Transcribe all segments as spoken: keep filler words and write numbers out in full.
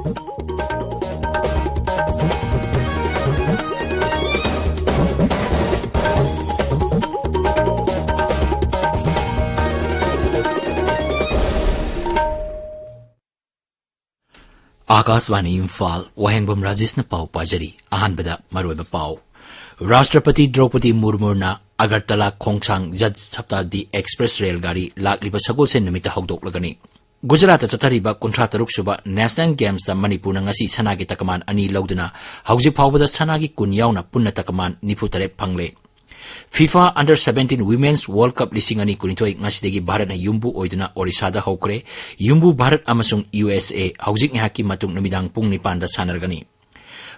ꯑꯥꯀꯥꯁꯕꯥꯅꯤ ꯏꯝꯐꯥꯜ, ꯋꯥꯍꯦꯡꯕꯝ ꯔꯥꯖꯦꯁꯅ ꯄꯥꯎ ꯄꯥꯖꯔꯤ꯫ ꯑꯍꯥꯟꯕꯗ ꯃꯔꯨꯑꯣꯏꯕ ꯄꯥꯎ꯫ ꯔꯥꯁꯇ꯭ꯔꯄꯇꯤ ꯗ꯭ꯔꯧꯄꯗꯤ ꯃꯨꯔꯃꯨꯅ ꯑꯒꯔꯇꯂꯥ ꯈꯣꯡꯁꯥꯡ ꯖꯟ ꯁꯇꯥꯕꯗꯤ ꯑꯦꯛꯁꯄ꯭ꯔꯦꯁ ꯔꯦꯜ ꯒꯥꯔꯤ ꯂꯥꯛꯂꯤꯕ ꯁꯒꯣꯜꯁꯦꯟ ꯅꯨꯃꯤꯠꯇ ꯍꯧꯗꯣꯛꯂꯒꯅꯤ꯫ ꯒꯨꯖꯔꯥꯠꯇ ꯆꯠꯊꯔꯤꯕ ꯀꯨꯟꯊ꯭ꯔꯥ ꯇꯔꯨꯛ ꯁꯨꯕ ꯅꯦꯁꯅꯦꯜ ꯒꯦꯝꯁꯇ ꯃꯅꯤꯄꯨꯔꯅ ꯉꯁꯤ ꯁꯅꯥꯒꯤ ꯇꯀꯃꯥꯟ ꯑꯅꯤ ꯂꯧꯗꯨꯅ ꯍꯧꯖꯤꯛ ꯐꯥꯎꯕꯗ ꯁꯅꯥꯒꯤ ꯀꯨꯟ ꯌꯥꯎꯅ ꯄꯨꯟꯅ ꯇꯀꯃꯥꯟ ꯅꯤꯐꯨ ꯇꯔꯦꯠ ꯐꯪꯂꯦ꯫ FIFA Under seventeen Women's World Cup ꯂꯤꯁꯤꯡ ꯑꯅꯤ ꯀꯨꯟꯅꯤꯊꯣꯏ ꯉꯁꯤꯗꯒꯤ ꯚꯥꯔꯠꯅ ꯌꯨꯝꯕꯨ ꯑꯣꯏꯗꯨꯅ ꯑꯣꯔꯤꯁꯥꯗ ꯍꯧꯈ꯭ꯔꯦ꯫ ꯌꯨꯝꯕꯨ ꯚꯥꯔꯠ ꯑꯃꯁꯨꯡ ꯌꯨ ꯑꯦꯁ ꯑꯦ ꯍꯧꯖꯤꯛ ꯉꯥꯏꯍꯥꯛꯀꯤ ꯃꯇꯨꯡ ꯅꯨꯃꯤꯗꯥꯡ ꯄꯨꯡ ꯅꯤꯄꯥꯟꯗ ꯁꯥꯟꯅꯔꯒꯅꯤ꯫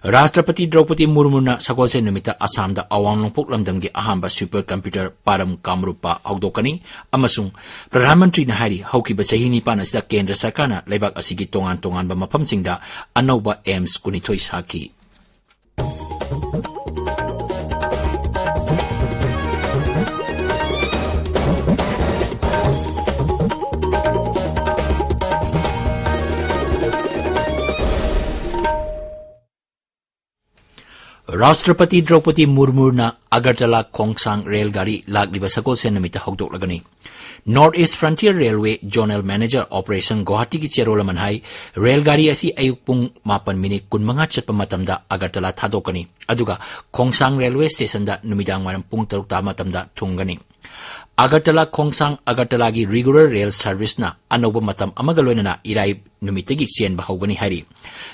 ꯔꯥꯁꯇ꯭ꯔꯄꯇꯤ ꯗ꯭ꯔꯧꯄꯗꯤ ꯃꯨꯔꯃꯨꯅ ꯁꯒꯣꯜꯁꯦꯟ ꯅꯨꯃꯤꯠꯇ ꯑꯁꯥꯝꯗ ꯑꯋꯥꯡ ꯅꯣꯡꯄꯣꯛ ꯂꯝꯗꯝꯒꯤ ꯑꯍꯥꯟꯕ ꯁꯨꯄꯔ ꯀꯝꯄ꯭ꯌꯨꯇꯔ ꯄꯥꯔꯝ ꯀꯥꯃꯔꯨꯞꯄ ꯍꯧꯗꯣꯛꯀꯅꯤ ꯑꯃꯁꯨꯡ ꯄ꯭ꯔꯙꯥꯟ ꯃꯟꯇ꯭ꯔꯤꯅ ꯍꯥꯏꯔꯤ, ꯍꯧꯈꯤꯕ ꯆꯍꯤ ꯅꯤꯄꯥꯟ ꯑꯁꯤꯗ ꯀꯦꯟꯗ꯭ꯔ ꯁꯔꯀꯥꯔꯅ ꯂꯩꯕꯥꯛ ꯑꯁꯤꯒꯤ ꯇꯣꯉꯥꯟ ꯇꯣꯉꯥꯟꯕ ꯃꯐꯝꯁꯤꯡꯗ ꯑꯅꯧꯕ ꯑꯦꯝꯁ ꯀꯨꯟꯅꯤꯊꯣꯏ ꯁꯥꯈꯤ꯫ ꯔꯥꯁꯇ꯭ꯔꯄꯇꯤ ꯗ꯭ꯔꯧꯄꯗꯤ ꯃꯨꯔꯃꯨꯅ ꯑꯒꯔꯇꯂꯥ ꯈꯣꯡꯁꯥꯡ ꯔꯦꯜ ꯒꯥꯔꯤ ꯂꯥꯛꯂꯤꯕ ꯁꯒꯣꯜꯁꯦꯟ ꯅꯨꯃꯤꯠꯇ ꯍꯧꯗꯣꯛꯂꯒꯅꯤ꯫ North East Frontier Railway Zonal Manager Operation Guwahati ꯒꯤ ꯆꯦꯔꯣꯜ ꯑꯃꯅ ꯍꯥꯏ, ꯔꯦꯜ ꯒꯥꯔꯤ ꯑꯁꯤ ꯑꯌꯨꯛ ꯄꯨꯡ ꯃꯥꯄꯟ ꯃꯤꯅꯤꯠ ꯀꯨꯟꯃꯉꯥ ꯆꯠꯄ ꯃꯇꯝꯗ ꯑꯒꯔꯇꯂꯥ ꯊꯥꯗꯣꯛꯀꯅꯤ, ꯑꯗꯨꯒ ꯈꯣꯡꯁꯥꯡ ꯔꯦꯜꯋꯦ ꯁ꯭ꯇꯦꯁꯟꯗ ꯅꯨꯃꯤꯗꯥꯡ ꯋꯥꯏꯔꯝ ꯄꯨꯡ ꯇꯔꯨꯛ ꯇꯥꯕ ꯃꯇꯝꯗ ꯊꯨꯡꯒꯅꯤ꯫ ꯑꯒꯔꯇꯂꯥ ꯈꯣꯡꯁꯥꯡ ꯑꯒꯔꯇꯂꯥꯒꯤ ꯔꯤꯒꯨꯂꯔ ꯔꯦꯜ ꯁꯔꯚꯤꯁꯅ ꯑꯅꯧꯕ ꯃꯇꯝ ꯑꯃꯒ ꯂꯣꯏꯅꯅ ꯏꯔꯥꯏ ꯅꯨꯃꯤꯠꯇꯒꯤ ꯆꯦꯟꯕ ꯍꯧꯒꯅꯤ ꯍꯥꯏꯔꯤ꯫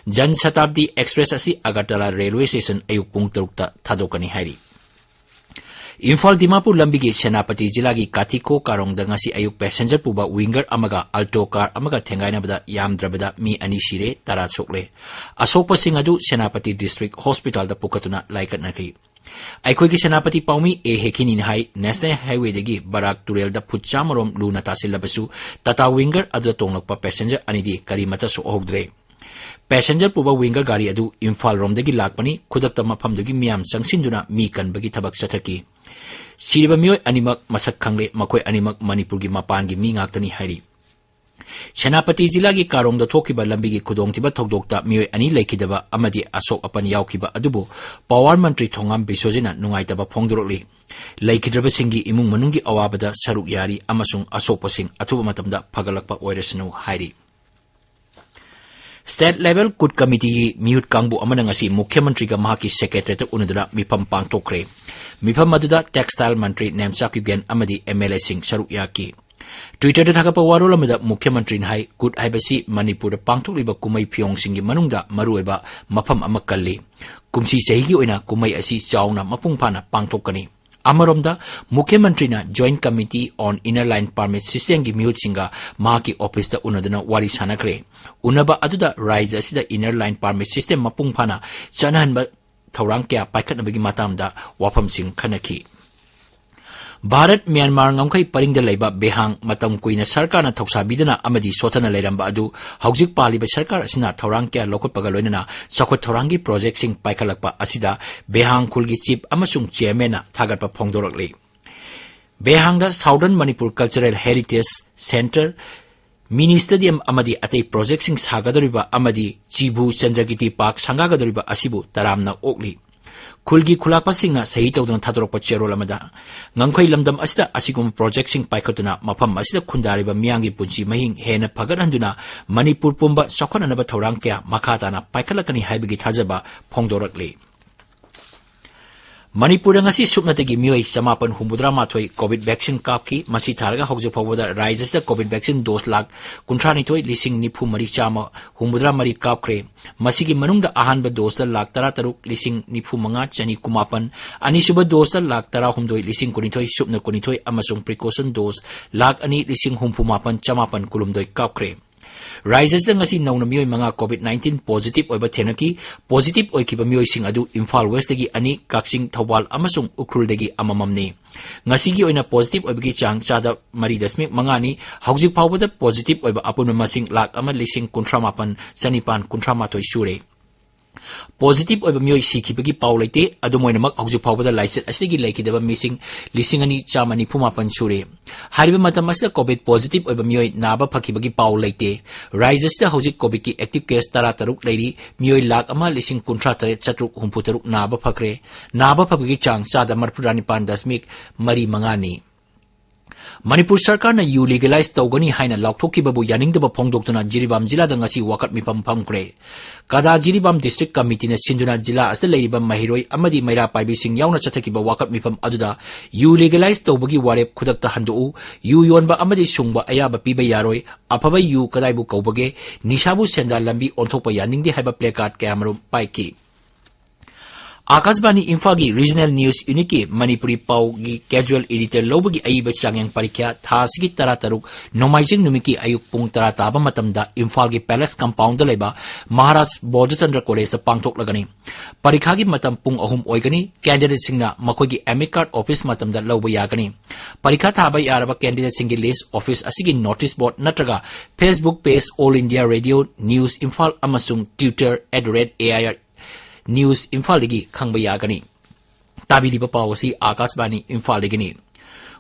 ꯖꯟ ꯁꯇꯥꯕꯗꯤ ꯑꯦꯛꯁꯄ꯭ꯔꯦꯁ ꯑꯁꯤ ꯑꯒꯔꯇꯂꯥ ꯔꯦꯜꯋꯦ ꯁ꯭ꯇꯦꯁꯟ ꯑꯌꯨꯛ ꯄꯨꯡ ꯇꯔꯨꯛꯇ ꯊꯥꯗꯣꯛꯀꯅꯤ ꯍꯥꯏꯔꯤ꯫ ꯏꯝꯐꯥꯜ ꯗꯤꯃꯥꯄꯨꯔ ꯂꯝꯕꯤꯒꯤ ꯁꯦꯅꯥꯄꯇꯤ ꯖꯤꯂꯥꯒꯤ ꯀꯥꯊꯤꯈꯣ ꯀꯥꯔꯣꯡꯗ ꯉꯁꯤ ꯑꯌꯨꯛ ꯄꯦꯁꯦꯟꯖꯔ ꯄꯨꯕ ꯋꯤꯡꯒꯔ ꯑꯃꯒ ꯑꯜꯇꯣ ꯀꯥꯔ ꯑꯃꯒ ꯊꯦꯡꯒꯥꯏꯅꯕꯗ ꯌꯥꯝꯗ꯭ꯔꯕꯗ ꯃꯤ ꯑꯅꯤ ꯁꯤꯔꯦ, ꯇꯔꯥ ꯁꯣꯛꯂꯦ꯫ ꯑꯁꯣꯛꯄꯁꯤꯡ ꯑꯗꯨ ꯁꯦꯅꯥꯄꯇꯤ ꯗꯤꯁꯇ꯭ꯔꯤꯛ ꯍꯣꯁꯄꯤꯇꯥꯜꯗ ꯄꯨꯈꯠꯇꯨꯅ ꯂꯥꯏꯀꯠꯅꯈꯤ꯫ ꯑꯩꯈꯣꯏꯒꯤ ꯁꯦꯅꯥꯄꯇꯤ ꯄꯥꯎꯃꯤ ꯑꯦ ꯍꯦꯈꯤꯅꯤꯅ ꯍꯥꯏ, ꯅꯦꯁꯅꯦꯜ ꯍꯥꯏꯋꯦꯗꯒꯤ ꯕꯔꯥꯛ ꯇꯨꯔꯦꯜꯗ ꯐꯨꯠ ꯆꯥꯝꯃꯔꯣꯝ ꯂꯨꯅ ꯇꯥꯁꯤꯜꯂꯕꯁꯨ ꯇꯥꯇꯥ ꯋꯤꯡꯒꯔ ꯑꯗꯨꯗ ꯇꯣꯡꯂꯛꯄ ꯄꯦꯁꯦꯟꯖꯔ ꯑꯅꯤꯗꯤ ꯀꯔꯤꯃꯠꯇ ꯁꯣꯛꯍꯧꯗ꯭ꯔꯦ꯫ ꯄꯦꯁꯦꯟꯖꯔ ꯄꯨꯕ ꯋꯤꯡꯒꯔ ꯒꯥꯔꯤ ꯑꯗꯨ ꯏꯝꯐꯥꯜ ꯔꯣꯝꯗꯒꯤ ꯂꯥꯛꯄꯅꯤ꯫ ꯈꯨꯗꯛꯇ ꯃꯐꯝꯗꯨꯒꯤ ꯃꯤꯌꯥꯝ ꯆꯪꯁꯤꯟꯗꯨꯅ ꯃꯤ ꯀꯟꯕꯒꯤ ꯊꯕꯛ ꯆꯠꯊꯈꯤ꯫ ꯁꯤꯔꯤꯕ ꯃꯤꯑꯣꯏ ꯑꯅꯤꯃꯛ ꯃꯁꯛ ꯈꯪꯂꯦ꯫ ꯃꯈꯣꯏ ꯑꯅꯤꯃꯛ ꯃꯅꯤꯄꯨꯔꯒꯤ ꯃꯄꯥꯟꯒꯤ ꯃꯤ ꯉꯥꯛꯇꯅꯤ ꯍꯥꯏꯔꯤ꯫ ꯁꯦꯅꯥꯄꯇꯤ ꯖꯤꯂꯥꯒꯤ ꯀꯥꯔꯣꯡꯗ ꯊꯣꯛꯈꯤꯕ ꯂꯝꯕꯤꯒꯤ ꯈꯨꯗꯣꯡꯊꯤꯕ ꯊꯧꯗꯣꯛꯇ ꯃꯤꯑꯣꯏ ꯑꯅꯤ ꯂꯩꯈꯤꯗꯕ ꯑꯃꯗꯤ ꯑꯁꯣꯛ ꯑꯄꯟ ꯌꯥꯎꯈꯤꯕ ꯑꯗꯨꯕꯨ ꯄꯥꯋꯔ ꯃꯟꯇ꯭ꯔꯤ ꯊꯣꯉꯥꯝ ꯕꯤꯁ꯭ꯋꯖꯤꯠꯅ ꯅꯨꯡꯉꯥꯏꯇꯕ ꯐꯣꯡꯗꯣꯔꯛꯂꯤ꯫ ꯂꯩꯈꯤꯗ꯭ꯔꯕꯁꯤꯡꯒꯤ ꯏꯃꯨꯡ ꯃꯅꯨꯡꯒꯤ ꯑꯋꯥꯕꯗ ꯁꯔꯨꯛ ꯌꯥꯔꯤ ꯑꯃꯁꯨꯡ ꯑꯁꯣꯛꯄꯁꯤꯡ ꯑꯊꯨꯕ ꯃꯇꯝꯗ ꯐꯒꯠꯂꯛꯄ ꯑꯣꯏꯔꯁꯅꯨ ꯍꯥꯏꯔꯤ꯫ State Level ꯀꯨꯠ ꯀꯃꯤꯇꯤꯒꯤ ꯃꯤꯍꯨꯠ ꯀꯥꯡꯕꯨ ꯑꯃꯅ ꯉꯁꯤ ꯃꯨꯈ꯭ꯌ ꯃꯟꯇ꯭ꯔꯤꯒ ꯃꯍꯥꯛꯀꯤ ꯁꯦꯀ꯭ꯔꯦꯇꯔꯤꯌꯦꯠꯇ ꯎꯅꯗꯨꯅ ꯃꯤꯐꯝ ꯄꯥꯡꯊꯣꯛꯈ꯭ꯔꯦ꯫ ꯃꯤꯐꯝ ꯑꯗꯨꯗ ꯇꯦꯛꯁꯇꯥꯏꯜ ꯃꯟꯇ꯭ꯔꯤ ꯅꯦꯝꯆꯥꯛ ꯀꯤꯞꯒꯦꯟ ꯑꯃꯗꯤ ꯑꯦꯝ ꯑꯦꯜ ꯑꯦꯁꯤꯡ ꯁꯔꯨꯛ ꯌꯥꯈꯤ꯫ ꯇ꯭ꯋꯤꯇꯔꯗ ꯊꯥꯒꯠꯄ ꯋꯥꯔꯣꯜ ꯑꯃꯗ ꯃꯨꯈ꯭ꯌ ꯃꯟꯇ꯭ꯔꯤꯅ ꯍꯥꯏ, ꯀꯨꯠ ꯍꯥꯏꯕꯁꯤ ꯃꯅꯤꯄꯨꯔꯗ ꯄꯥꯡꯊꯣꯛꯂꯤꯕ ꯀꯨꯝꯍꯩ ꯐꯤꯌꯣꯡꯁꯤꯡꯒꯤ ꯃꯅꯨꯡꯗ ꯃꯔꯨꯑꯣꯏꯕ ꯃꯐꯝ ꯑꯃ ꯀꯜꯂꯤ꯫ ꯀꯨꯝꯁꯤ ꯆꯍꯤꯒꯤ ꯑꯣꯏꯅ ꯀꯨꯝꯍꯩ ꯑꯁꯤ ꯆꯥꯎꯅ ꯃꯄꯨꯡ ꯐꯥꯅ ꯄꯥꯡꯊꯣꯛꯀꯅꯤ꯫ ꯑꯃꯔꯣꯝꯗ, ꯃꯨꯈ꯭ꯌ ꯃꯟꯇ꯭ꯔꯤꯅ Joint Committee on Inner Line Permit Systemꯒꯤ ꯃꯤꯍꯨꯠꯁꯤꯡꯒ ꯃꯍꯥꯛꯀꯤ ꯑꯣꯐꯤꯁꯇ ꯎꯅꯗꯨꯅ ꯋꯥꯔꯤ ꯁꯥꯟꯅꯈ꯭ꯔꯦ꯫ ꯎꯅꯕ ꯑꯗꯨꯗ ꯔꯥꯖ꯭ꯌ ꯑꯁꯤꯗ Inner Line Permit System ꯃꯄꯨꯡ ꯐꯥꯅ ꯆꯠꯅꯍꯟꯕ ꯊꯧꯔꯥꯡ ꯀꯌꯥ ꯄꯥꯏꯈꯠꯅꯕꯒꯤ ꯃꯇꯥꯡꯗ ꯋꯥꯐꯝꯁꯤꯡ ꯈꯟꯅꯈꯤ꯫ ꯚꯥꯔꯠ ꯃ꯭ꯌꯥꯟꯃꯥꯔ ꯉꯝꯈꯩ ꯄꯔꯤꯡꯗ ꯂꯩꯕ ꯕꯦꯍꯥꯡ ꯃꯇꯝ ꯀꯨꯏꯅ ꯁꯔꯀꯥꯔꯅ ꯊꯧꯁꯥꯕꯤꯗꯅ ꯑꯃꯗꯤ ꯁꯣꯠꯊꯅ ꯂꯩꯔꯝꯕ ꯑꯗꯨ ꯍꯧꯖꯤꯛ ꯄꯥꯜꯂꯤꯕ ꯁꯔꯀꯥꯔ ꯑꯁꯤꯅ ꯊꯧꯔꯥꯡ ꯀꯌꯥ ꯂꯧꯈꯠꯄꯒ ꯂꯣꯏꯅꯅ ꯆꯥꯎꯈꯠ ꯊꯧꯔꯥꯡꯒꯤ ꯄ꯭ꯔꯣꯖꯦꯛꯁꯤꯡ ꯄꯥꯏꯈꯠꯂꯛꯄ ꯑꯁꯤꯗ ꯕꯦꯍꯥꯡ ꯈꯨꯜꯒꯤ ꯆꯤꯞ ꯑꯃꯁꯨꯡ ꯆꯤꯌꯔꯃꯦꯟꯅ ꯊꯥꯒꯠꯄ ꯐꯣꯡꯗꯣꯔꯛꯂꯤ꯫ ꯕꯦꯍꯥꯡꯗ Southern Manipur Cultural Heritage Centre, ꯃꯤꯅꯤ ꯁ꯭ꯇꯦꯗꯤꯌꯝ ꯑꯃꯗꯤ ꯑꯇꯩ ꯄ꯭ꯔꯣꯖꯦꯛꯁꯤꯡ ꯁꯥꯒꯗꯧꯔꯤꯕ ꯑꯃꯗꯤ ꯆꯤꯚꯨ ꯆꯟꯗ꯭ꯔꯀꯤꯔꯇꯤ ꯄꯥꯔꯛ ꯁꯪꯒꯥꯒꯗꯧꯔꯤꯕ ꯑꯁꯤꯕꯨ ꯇꯔꯥꯝꯅ ꯑꯣꯛꯂꯤ꯫ ꯈꯨꯜꯒꯤ ꯈꯨꯂꯥꯛꯄꯁꯤꯡꯅ ꯁꯍꯤ ꯇꯧꯗꯨꯅ ꯊꯥꯗꯣꯔꯛꯄ ꯆꯦꯔꯣꯜ ꯑꯃꯗ, ꯉꯝꯈꯩ ꯂꯝꯗꯝ ꯑꯁꯤꯗ ꯑꯁꯤꯒꯨꯝꯕ ꯄ꯭ꯔꯣꯖꯦꯛꯁꯤꯡ ꯄꯥꯏꯈꯠꯇꯨꯅ ꯃꯐꯝ ꯑꯁꯤꯗ ꯈꯨꯟꯗꯥꯔꯤꯕ ꯃꯤꯌꯥꯝꯒꯤ ꯄꯨꯟꯁꯤ ꯃꯍꯤꯡ ꯍꯦꯟꯅ ꯐꯒꯠꯍꯟꯗꯨꯅ ꯃꯅꯤꯄꯨꯔ ꯄꯨꯝꯕ ꯆꯥꯎꯈꯠꯅꯅꯕ ꯊꯧꯔꯥꯡ ꯀꯌꯥ ꯃꯈꯥ ꯇꯥꯅ ꯄꯥꯏꯈꯠꯂꯛꯀꯅꯤ ꯍꯥꯏꯕꯒꯤ ꯊꯥꯖꯕ ꯐꯣꯡꯗꯣꯔꯛꯂꯤ꯫ ꯃꯅꯤꯄꯨꯔꯗ ꯉꯁꯤ ꯁꯨꯞꯅꯇꯒꯤ ꯃꯤꯑꯣꯏ ꯆꯃꯥꯄꯟ ꯍꯨꯝꯐꯨꯇꯔꯥ ꯃꯥꯊꯣꯏ ꯀꯣꯚꯤꯗ ꯚꯦꯛꯁꯤꯟ ꯀꯥꯞꯈꯤ꯫ ꯃꯁꯤ ꯊꯥꯔꯒ ꯍꯧꯖꯤꯛ ꯐꯥꯎꯕꯗ ꯔꯥꯖ꯭ꯌ ꯑꯁꯤꯗ ꯀꯣꯚꯤꯗ ꯚꯦꯛꯁꯤꯟ ꯗꯣꯁ ꯂꯥꯈ ꯀꯨꯟꯊ꯭ꯔꯥ ꯅꯤꯊꯣꯏ ꯂꯤꯁꯤꯡ ꯅꯤꯐꯨ ꯃꯔꯤ ꯆꯥꯝꯃ ꯍꯨꯝꯐꯨꯇꯔꯥ ꯃꯔꯤ ꯀꯥꯞꯈ꯭ꯔꯦ꯫ ꯃꯁꯤꯒꯤ ꯃꯅꯨꯡꯗ ꯑꯍꯥꯟꯕ ꯗꯣꯁꯇ ꯂꯥꯈ ꯇꯔꯥ ꯇꯔꯨꯛ ꯂꯤꯁꯤꯡ ꯅꯤꯐꯨ ꯃꯉꯥ ꯆꯅꯤ ꯀꯨꯟꯃꯥꯄꯟ, ꯑꯅꯤꯁꯨꯕ ꯗꯣꯁꯇ ꯂꯥꯈ ꯇꯔꯥ ꯍꯨꯝꯗꯣꯏ ꯂꯤꯁꯤꯡ ꯀꯨꯟꯅꯤꯊꯣꯏ ꯁꯨꯞꯅ ꯀꯨꯟꯅꯤꯊꯣꯏ ꯑꯃꯁꯨꯡ ꯄ꯭ꯔꯤꯀꯣꯁꯟ ꯗꯣꯁ ꯂꯥꯈ ꯑꯅꯤ ꯂꯤꯁꯤꯡ ꯍꯨꯝꯐꯨ ꯃꯥꯄꯟ ꯆꯃꯥꯄꯟ ꯀꯨꯟꯍꯨꯝꯗꯣꯏ ꯀꯥꯞꯈ꯭ꯔꯦ꯫ ꯔꯥꯖ꯭ꯌ ꯑꯁꯤꯗ ꯉꯁꯤ ꯅꯧꯅ ꯃꯤꯑꯣꯏ ꯃꯉꯥ ꯀꯣꯚꯤꯗ ꯅꯥꯏꯟꯇꯤꯟ ꯄꯣꯖꯤꯇꯤꯚ ꯑꯣꯏꯕ ꯊꯦꯡꯅꯈꯤ꯫ ꯄꯣꯖꯤꯇꯤꯚ ꯑꯣꯏꯈꯤꯕ ꯃꯤꯑꯣꯏꯁꯤꯡ ꯑꯗꯨ ꯏꯝꯐꯥꯜ ꯋꯦꯁꯇꯒꯤ ꯑꯅꯤ, ꯀꯛꯆꯤꯡ, ꯊꯧꯕꯥꯜ ꯑꯃꯁꯨꯡ ꯎꯈ꯭ꯔꯨꯜꯗꯒꯤ ꯑꯃꯃꯝꯅꯤ꯫ ꯉꯁꯤꯒꯤ ꯑꯣꯏꯅ ꯄꯣꯖꯤꯇꯤꯚ ꯑꯣꯏꯕꯒꯤ ꯆꯥꯡ ꯆꯥꯗ ꯃꯔꯤ ꯗꯁꯃꯤꯛ ꯃꯉꯥꯅꯤ꯫ ꯍꯧꯖꯤꯛ ꯐꯥꯎꯕꯗ ꯄꯣꯖꯤꯇꯤꯚ ꯑꯣꯏꯕ ꯑꯄꯨꯟꯕ ꯃꯁꯤꯡ ꯂꯥꯈ ꯑꯃ ꯂꯤꯁꯤꯡ ꯀꯨꯟꯊ꯭ꯔꯥ ꯃꯥꯄꯟ ꯆꯅꯤꯄꯥꯟ ꯀꯨꯟꯊ꯭ꯔꯥ ꯃꯥꯊꯣꯏ ꯁꯨꯔꯦ꯫ Positive ꯑꯣꯏꯕ ꯃꯤꯑꯣꯏ ꯁꯤꯈꯤꯕꯒꯤ ꯄꯥꯎ ꯂꯩꯇꯦ꯫ ꯑꯗꯨꯝ ꯑꯣꯏꯅꯃꯛ, ꯍꯧꯖꯤꯛ ꯐꯥꯎꯕꯗ ꯂꯥꯏꯆꯠ ꯑꯁꯤꯗꯒꯤ ꯂꯩꯈꯤꯗꯕ ꯃꯤꯁꯤꯡ ꯂꯤꯁꯤꯡ ꯑꯅꯤ ꯆꯥꯝꯃ ꯅꯤꯐꯨ ꯃꯥꯄꯟ ꯁꯨꯔꯦ꯫ ꯍꯥꯏꯔꯤꯕ ꯃꯇꯝ ꯑꯁꯤꯗ COVID positive ꯑꯣꯏꯕ ꯃꯤꯑꯣꯏ ꯅꯥꯕ ꯐꯈꯤꯕꯒꯤ ꯄꯥꯎ ꯂꯩꯇꯦ꯫ ꯔꯥꯖ꯭ꯌ ꯑꯁꯤꯗ ꯍꯧꯖꯤꯛ COVIDꯀꯤ active case ꯇꯔꯥ ꯇꯔꯨꯛ ꯂꯩꯔꯤ꯫ ꯃꯤꯑꯣꯏ ꯂꯥꯈ ꯑꯃ ꯂꯤꯁꯤꯡ ꯀꯨꯟꯊ꯭ꯔꯥ ꯇꯔꯦꯠ ꯆꯥꯇ꯭ꯔꯨꯛ ꯍꯨꯝꯐꯨ ꯇꯔꯨꯛ ꯅꯥꯕ ꯐꯈ꯭ꯔꯦ꯫ ꯅꯥꯕ ꯐꯕꯒꯤ ꯆꯥꯡ ꯆꯥꯗ ꯃꯔꯤꯐꯨꯇꯔꯥ ꯅꯤꯄꯥꯟ ꯗꯁꯃꯤꯛ ꯃꯔꯤ ꯃꯉꯥꯅꯤ꯫ ꯃꯅꯤꯄꯨꯔ ꯁꯔꯀꯥꯔꯅ ꯌꯨ legalize ꯇꯧꯒꯅꯤ ꯍꯥꯏꯅ ꯂꯥꯎꯊꯣꯛꯈꯤꯕꯕꯨ ꯌꯥꯅꯤꯡꯗꯕ ꯐꯣꯡꯗꯣꯛꯇꯨꯅ ꯖꯤꯔꯤꯕꯥꯝ ꯖꯤꯂꯥꯗ ꯉꯁꯤ ꯋꯥꯀꯠ ꯃꯤꯐꯝ ꯐꯝꯈ꯭ꯔꯦ꯫ ꯀꯗꯥ ꯖꯤꯔꯤꯕꯥꯝ district committeeꯅ ꯁꯤꯟꯗꯨꯅ ꯖꯤꯂꯥ ꯑꯁꯤꯗ ꯂꯩꯔꯤꯕ ꯃꯍꯩꯔꯣꯏ ꯑꯃꯗꯤ ꯃꯩꯔꯥ ꯄꯥꯏꯕꯤꯁꯤꯡ ꯌꯥꯎꯅ ꯆꯠꯊꯈꯤꯕ ꯋꯥꯀꯠ ꯃꯤꯐꯝ ꯑꯗꯨꯗ ꯌꯨ legalize ꯇꯧꯕꯒꯤ ꯋꯥꯔꯦꯞ ꯈꯨꯗꯛꯇ ꯍꯟꯗꯣꯛꯎ, ꯌꯨ ꯌꯣꯟꯕ ꯑꯃꯗꯤ ꯁꯨꯡꯕ ꯑꯌꯥꯕ ꯄꯤꯕ ꯌꯥꯔꯣꯏ, ꯑꯐꯕ ꯌꯨ ꯀꯗꯥꯏꯕꯨ ꯀꯧꯕꯒꯦ, ꯅꯤꯁꯥꯕꯨ ꯁꯦꯟꯗꯥꯟ ꯂꯝꯕꯤ ꯑꯣꯟꯊꯣꯛꯄ ꯌꯥꯅꯤꯡꯗꯦ ꯍꯥꯏꯕ placard ꯀꯌꯥꯃꯔꯨꯝ ꯄꯥꯏꯈꯤ꯫ ꯑꯥꯀꯥꯁꯕꯥꯅꯤ ꯏꯝꯐꯥꯜꯒꯤ regional news unitꯀꯤ ꯃꯅꯤꯄꯨꯔꯤ ꯄꯥꯎꯒꯤ casual editor ꯂꯧꯕꯒꯤ ꯑꯏꯕ ꯆꯥꯡꯌꯦꯡ ꯄꯔꯤꯈ꯭ꯌꯥ ꯊꯥ ꯑꯁꯤꯒꯤ ꯇꯔꯥ ꯇꯔꯨꯛ ꯅꯣꯡꯃꯥꯏꯖꯤꯡ ꯅꯨꯃꯤꯠꯀꯤ ꯑꯌꯨꯛ ꯄꯨꯡ ꯇꯔꯥ ꯇꯥꯕ ꯃꯇꯝꯗ ꯏꯝꯐꯥꯜꯒꯤ Palace compoundꯗ ꯂꯩꯕ ꯃꯍꯥꯔꯥꯖ ꯕꯣꯙꯆꯟꯗ꯭ꯔ Collegeꯇ ꯄꯥꯡꯊꯣꯛꯂꯒꯅꯤ꯫ ꯄꯔꯤꯈꯥꯒꯤ ꯃꯇꯝ ꯄꯨꯡ ꯑꯍꯨꯝ ꯑꯣꯏꯒꯅꯤ꯫ Candidateꯁꯤꯡꯅ ꯃꯈꯣꯏꯒꯤ admit card office ꯃꯇꯝꯗ ꯂꯧꯕ ꯌꯥꯒꯅꯤ꯫ ꯄꯔꯤꯈꯥ ꯊꯥꯕ ꯌꯥꯔꯕ candidateꯁꯤꯡꯒꯤ list office ꯑꯁꯤꯒꯤ notice board ꯅꯠꯇ꯭ꯔꯒ Facebook page All India Radio News Imphal ꯑꯃꯁꯨꯡ Twitter at the rate A I R News Imphalꯗꯒꯤ ꯈꯪꯕ ꯌꯥꯒꯅꯤ꯫ ꯇꯥꯕꯤꯔꯤꯕ ꯄꯥꯎ ꯑꯁꯤ ꯑꯥꯀꯥꯁꯕꯥꯅꯤ ꯏꯝꯐꯥꯜꯗꯒꯤꯅꯤ꯫